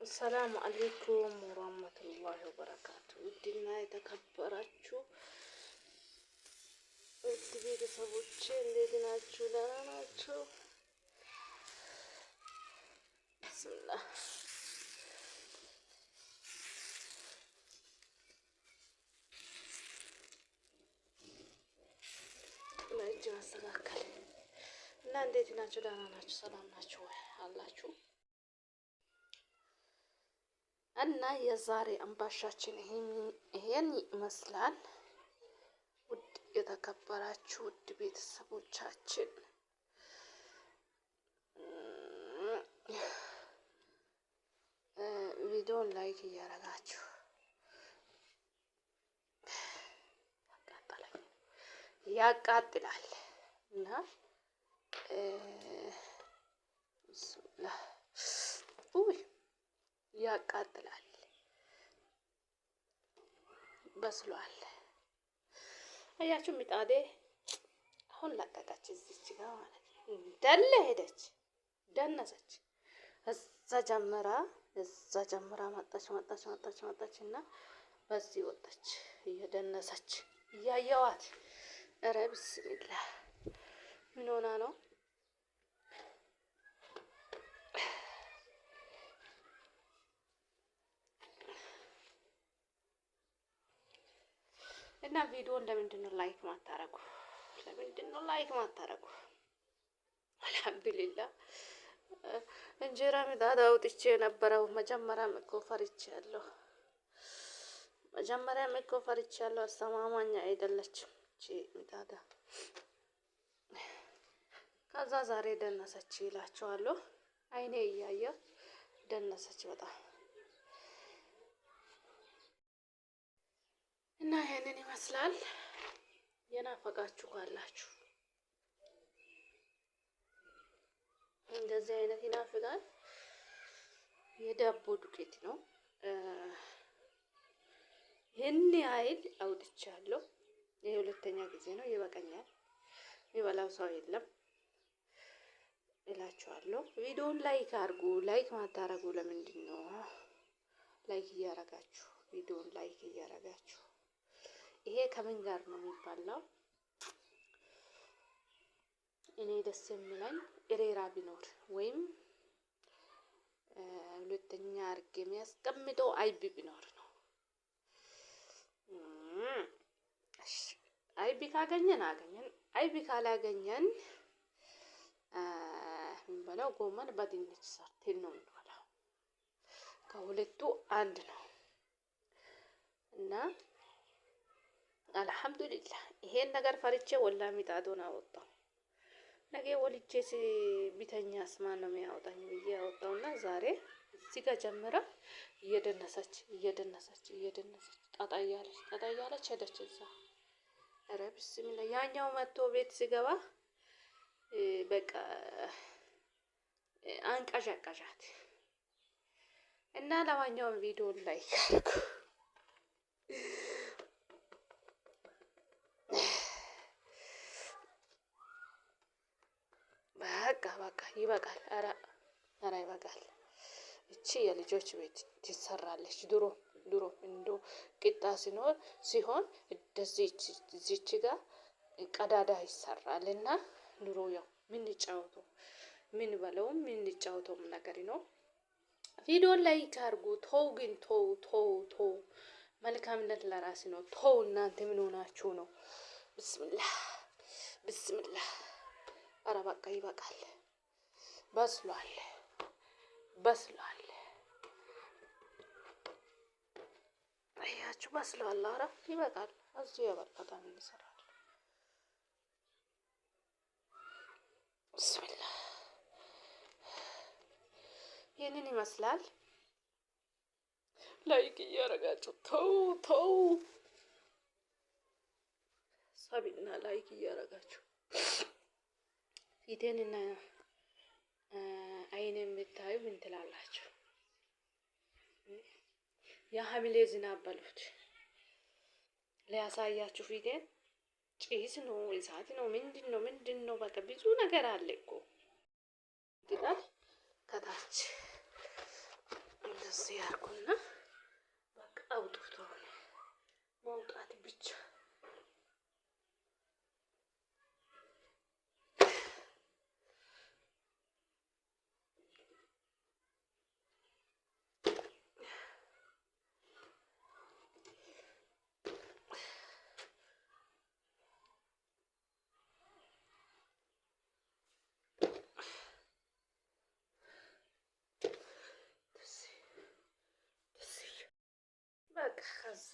السلام عليكم ورحمة الله وبركاته። ውድና የተከበራችሁ ውድ ቤተሰቦቼ እንዴት ናችሁ? ደህና ናችሁ? بسم الله። እጅ ማስተካከል እና እንዴት ናችሁ? ደህና ናችሁ? ሰላም ናችሁ ወይ አላችሁ? እና የዛሬ አምባሻችን ይሄን ይመስላል። ውድ የተከበራችሁ ውድ ቤተሰቦቻችን ቪዲዮን like እያረጋችሁ ያቃጥላል እና ውይ ያቃጥላል። በስሏል። አያችሁ ምጣዴ አሁን ለቀቀች እዚች ጋር ማለት ነው። እንዳለ ሄደች ደነሰች። እዛ ጀምራ እዛ ጀምራ መጣች መጣች መጣች መጣች እና በዚህ ወጣች እየደነሰች እያየዋት። ኧረ ብስሚላ ምን ሆና ነው? እና ቪዲዮን ለምንድን ነው like ማታረጉ? ለምንድን ነው like ማታረጉ? الحمد لله እንጀራ ምጣድ አውጥቼ የነበረው መጀመሪያም እኮ ፈርቻለሁ። መጀመሪያም እኮ ፈርቻለሁ። አስተማማኝ አይደለችም እቺ ምጣድ። ከዛ ዛሬ ደነሰች ይላችኋለሁ። አይኔ እያየ ደነሰች በጣም። እና ይሄንን ይመስላል። የናፈቃችሁ ካላችሁ እንደዚህ አይነት ይናፍቃል። የዳቦ ዱቄት ነው። ይህን ያህል አውጥቻለሁ። ይሄ ሁለተኛ ጊዜ ነው። ይበቃኛል። የሚበላው ሰው የለም እላችኋለሁ። ቪዲዮውን like አድርጉ። like ማታረጉ ለምንድን ነው? like እያረጋችሁ ቪዲዮውን like እያረጋችሁ። ይሄ ከምን ጋር ነው የሚባለው? እኔ ደስ የሚለኝ እሬራ ቢኖር ወይም ሁለተኛ አድርጌ የሚያስቀምጠው አይብ ቢኖር ነው። አይብ ካገኘን አገኘን፣ አይብ ካላገኘን የምንበላው ጎመን በድንች ሰርተን ነው የምንበላው። ከሁለቱ አንድ ነው እና الحمد لله ይሄን ነገር ፈርቼ ወላ ምጣዱን አወጣው። ነገ ወልጄ ቢተኛስ ማን ነው የሚያወጣኝ ብዬ አወጣውና ዛሬ እዚህ ጋር ጀምራ እየደነሰች እየደነሰች እየደነሰች ጣጣ እያለች ጣጣ እያለች ሄደች እዛ። ኧረ بسم الله። ያኛው መጥቶ ቤት ሲገባ በቃ አንቀዣቀዣት። እና ለማንኛውም ቪዲዮ like አድርጉ። በቃ በቃ ይበቃል። ኧረ ኧረ ይበቃል። እቺ የልጆች ቤት ትሰራለች። ድሮ ድሮ እንዶ ቂጣ ሲኖር ሲሆን እንደዚህ እዚች ጋር ቀዳዳ ይሰራል እና ድሮ ያው ምንጫወተው ምን በለውም ምንጫወተውም ነገር ነው። ቪዲዮን like አድርጉ። ተው ግን ተው ተው ተው። መልካምነት ለራስ ነው። ተው እናንተ ምን ሆናችሁ ነው? بسم الله بسم الله። ኧረ በቃ ይበቃል። በስሏል በስሏል። አያችሁ በስሏል። ኧረ ይበቃል። እዚሁ የበቃ ይሰራል። بسم الله ይህንን ይመስላል። like እያረጋችሁ ተው ተው፣ sub ና like እያረጋችሁ ፊቴንና አይኔን የምታዩ ምን ትላላችሁ? የሐምሌ ዝናብ በሉት ሊያሳያችሁ ፊቴን። ጭስ ነው፣ እሳት ነው፣ ምንድን ነው ምንድን ነው? በቃ ብዙ ነገር አለ እኮ ይላል ከታች። እንደዚህ ያርጉና በቃ አውጡት። አሁን መውጣት ብቻ። በቃ ከዛ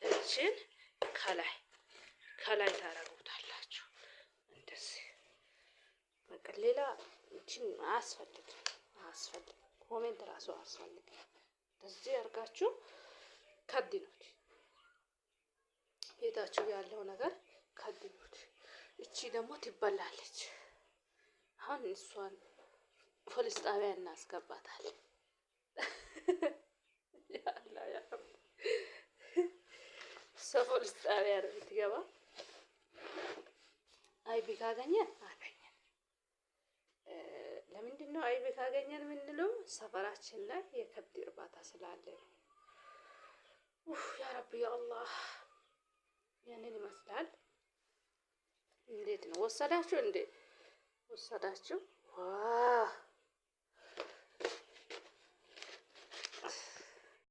እችን ከላይ ከላይ ታረጉታላችሁ። እንደዚህ በቃ ሌላ እችን አያስፈልግም፣ አያስፈልግም። Comment ራሱ አያስፈልግም። እንደዚህ አድርጋችሁ ከድኑት። ቤታችሁ ያለው ነገር ከድኑት። እቺ ደግሞ ትበላለች። አሁን እሷን ፖሊስ ጣቢያ እናስገባታለን። እሷ ፖሊስ ጣቢያ ነው የምትገባ። አይብ ካገኘን አገኘን። ለምንድን ነው አይብ ካገኘን የምንለው? ሰፈራችን ላይ የከብት እርባታ ስላለ ነው። ያ ረቢ ያ አላህ፣ ያንን ይመስላል። እንዴት ነው ወሰዳችሁ እንዴ? ወሰዳችሁ? ዋ